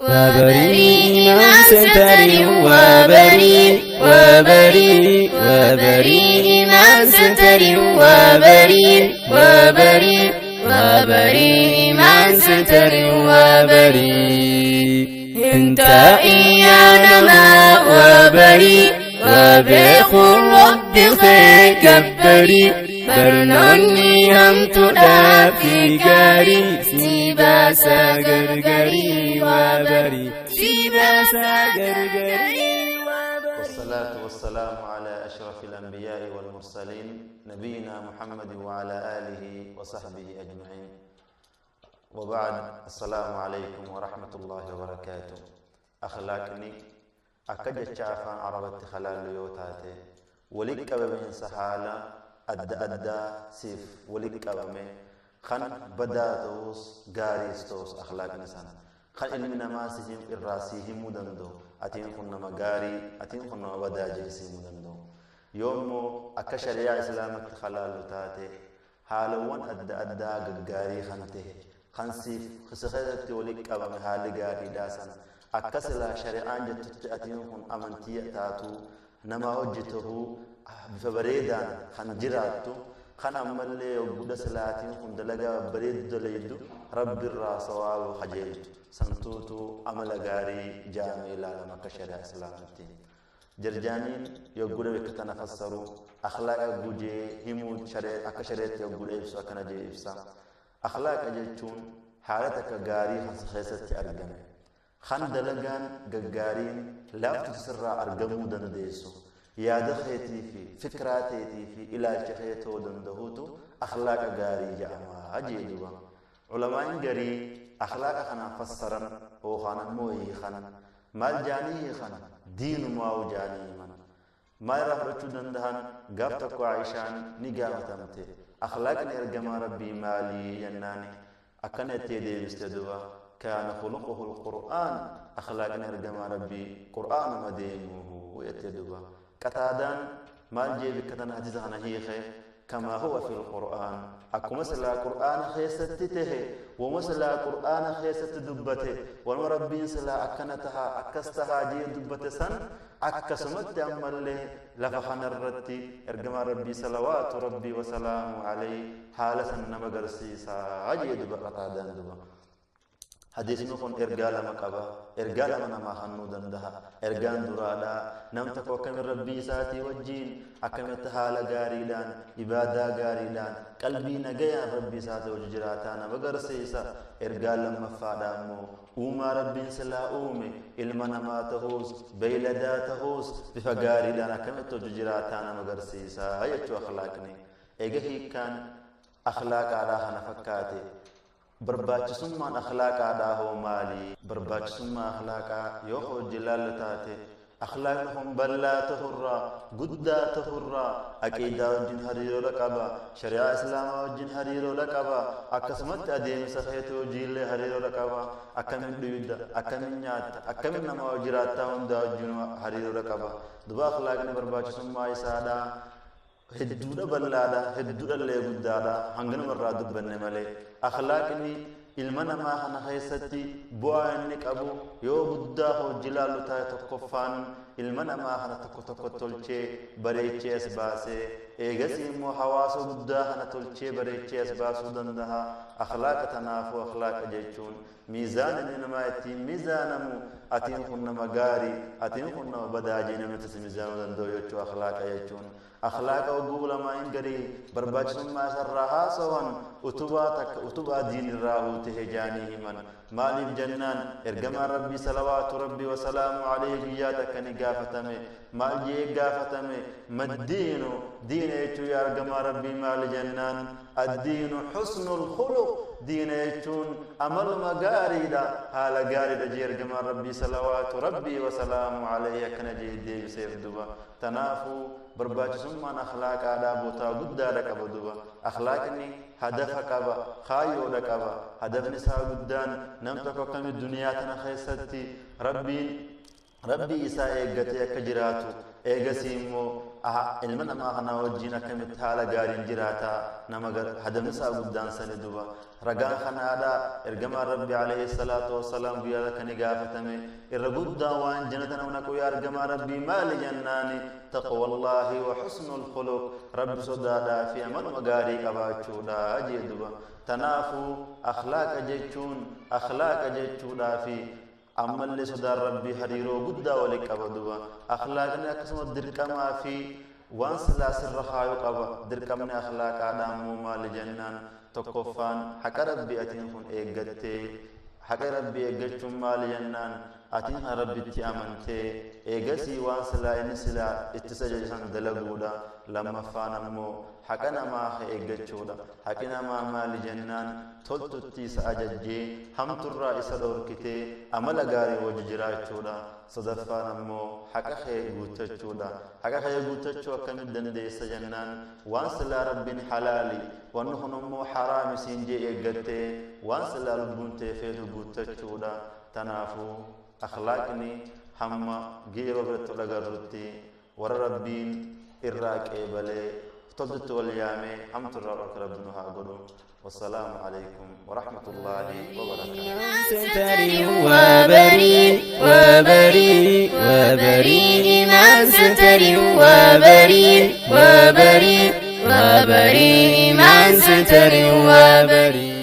وبري إمام سنتري وبري وبري وبري إمام سنتري وبري وبري وبري إمام سنتري وبري انت إيانا ما وبري وبيخ رب خير كبري برنوني هم تدافي غاري سيبا ساغرغري وبري سيبا ساغرغري. والصلاة والسلام على أشرف الأنبياء والمرسلين نبينا محمد وعلى آله وصحبه أجمعين، وبعد. السلام عليكم ورحمة الله وبركاته. أخلاقني أكجت شافان عربت خلال يوتاتي ولك بين سحالة أدى أدى سيف ولك أبمي خن بداتوس غاريستوس أخلاق نسان خن علمنا ما سيهم الراسيهم مدندو أتين خن مغاري أتين خن بدا جيسي مدندو يومو أكشريع إسلامك خلال تاتي حالوان أدى أدى غاري خنته خن سيف خسخدت ولك أبمي حال غاري داسن أكسلا شريعان جتت أتين خن أمنتي تاتو نما وجته بفبريدان خن جراتو خن أمالي وبدا سلاتين خن دلقا بريد دليدو رب الراس واب خجيلتو سنتوتو أمل غاري جامي لا مكشر إسلامتي جرجانين يقولوا بكتنا فسروا أخلاق جوجي همو شريت أكشريت يقولوا إبسا كنجي إبسا أخلاق جتون حالتك غاري خسخسة أرجمي خن دلقان غارين لا تسرع أرجمو دنديسو يا دخيتي في فكراتي في إلى شخيتو دندهوتو أخلاق غاري جاما أجيدوا علماء غري أخلاق خنا فسرا أو خنا موي خنا مال جاني خنا دين ما وجاني من ما يرفعوا دندهن قابتك عائشان نجابتمتي أخلاق نرجم ربي مالي يناني أكنت يدي بستدوا كان خلقه القرآن أخلاق نرجم ربي قرآن مدينه يتدوا كتادان ما جيب كتنا حديثنا هي خير كما هو في القرآن أكو مثلا قرآن خيستته ومثلا قرآن خيست دبته والربين سلا أكنتها أكستها جي دبته سن أكسمت أمله لفخن الرتي إرجم ربي صلوات ربي وسلامه عليه حالة نمجرسي ساجي دب قتادان دب حديث نكون إرجال مكابا إرجال من ما خنو دندها إرجان درادا نمتك وكم ربي ساتي وجين أكمت حال غاريدان إبادة غاريدان قلبي نجيا ربي ساتي وجراتانا بغرسيسا إرجال مفادامو وما ربي سلا أومي إلمنا ما تهوس بيلدا تهوس بفغاريدان أكمت وجراتانا بغرسيسا هيتشو أخلاقني إيجي كان أخلاق على خنفكاتي برباچسummaan akhlaaqaadhaa hoo maali barbaachisummaa akhlaaqaa yoo hojii laallu taate akhlaaqni kun bal'aa tahurraa guddaa tahurraa aqiidaa wajjin hariiroo qaba shari'aa islaamaa wajjin hariiroo qaba akkasumatti adeemsa keetii hojiillee hariiroo qaba akkamiin dhuyda akkamiin nyaatta akkamiin nama jiraattaa hundaa wajjin hariiroo qaba duba akhlaaqni barbaachisummaa isaadhaa hedduudha bal'aadha hedduudha illee guddaadha hanganuma irraa dubbanne malee akhlaaqni ilma namaa kana keessatti bu'aa inni qabu yoo guddaa hojii laallu taate tokkoffaan ilma namaa kana tokko tokko tolchee bareechee as baasee eegasii immoo hawaasa guddaa kana tolchee bareechee as baasuu danda'a akhlaaqa tanaafuu akhlaaqa jechuun miizaan inni namaa ittiin miizaanamu atiin kun nama gaarii atiin kun nama badaa jee namni itti miizaanuu danda'u jechuu akhlaaqa jechuun akhlaaqa oguu lamaan garii barbaachisummaa isarraa haasawan utubaa takka utubaa diinirraa huutee jaanii himan maaliif jennaan ergamaan rabbii salawaatu rabbii wasalaamu alayhi guyyaa takka ni gaafatame maal jee gaafatame maddiinu diina jechuu yaa ergamaa rabbii maali jennaan addiinu xusnul khuluq diina jechuun amaluma gaariidha haala gaariidha jee ergamaan rabbii salawaatu rabbii wasalaamu alayhi akkana jee deebiseef duba tanaafuu barbaachisummaan akhlaaqaadhaa bootaa guddaadha qaba duba akhlaaqni hadafa qaba kaayyoodha qaba hadafni isaa guddaan nam tokko akkami duniyaa tana keessatti rabbiin Rabbii isaa eeggatee akka jiraatu, eegasii immoo ilma namaa kanaa wajjiin akkamitti haala gaariin jiraataa nama hadamni isaa guddaan sani duba. Ragaan kanaadha ergamaan Rabbi alayhi salaatu wassalaam guyyaa takka ni gaafatame, irra guddaan waan jannata nama naqu yaa ergamaa Rabbii maali jennaani, taqwallaahi wa husnul khuluq, Rabbi sodaadhaa fi amaluma gaarii qabaachuudha jee duba. Tanaafuu akhlaaqa jechuun akhlaaqa jechuudhaa fi ammallee sodaan Rabbii hariiroo guddaa wali qaba duba. Akhlaaqni akkasuma dirqamaa fi waan silaa sirra kaayu qaba. Dirqamni akhlaaqaadha ammoo maali jennaan, tokkoffaan haqa Rabbii atiin kun eeggattee. Haqa Rabbii eeggachuun maali jennaan, atiin kan Rabbitti amantee eegasii waan silaa inni silaa itti sajajisan dalaguudha. Lammaffaan ammoo haqa namaa ka eeggachuudha. Haqi namaa maali jennaan, toltutti isa ajajjee hamturraa isa dhoorkitee amala gaarii wajji jiraachuudha. Sadaffaan ammoo haqa kee guuttachuudha. Haqa kee guuttachuu akkamitti dandeessa jennaan, waan silaa Rabbiin halaali, wanni kun ammoo haraami siin jee eeggattee waan silaa lubbuun tee feetu guuttachuudha. Tanaafuu akhlaaqni hamma yeroo biratti ol agarrutti warra Rabbiin irraa qeebalee toltutti wal yaamee hamturraa dhorka Rabbi nu haa godhu. Wassalaamu alaikum warahmatullaahi wabarakaatu. وبريء وبريء وبريء من ستر وبريء وبريء وبريء من ستر وبريء.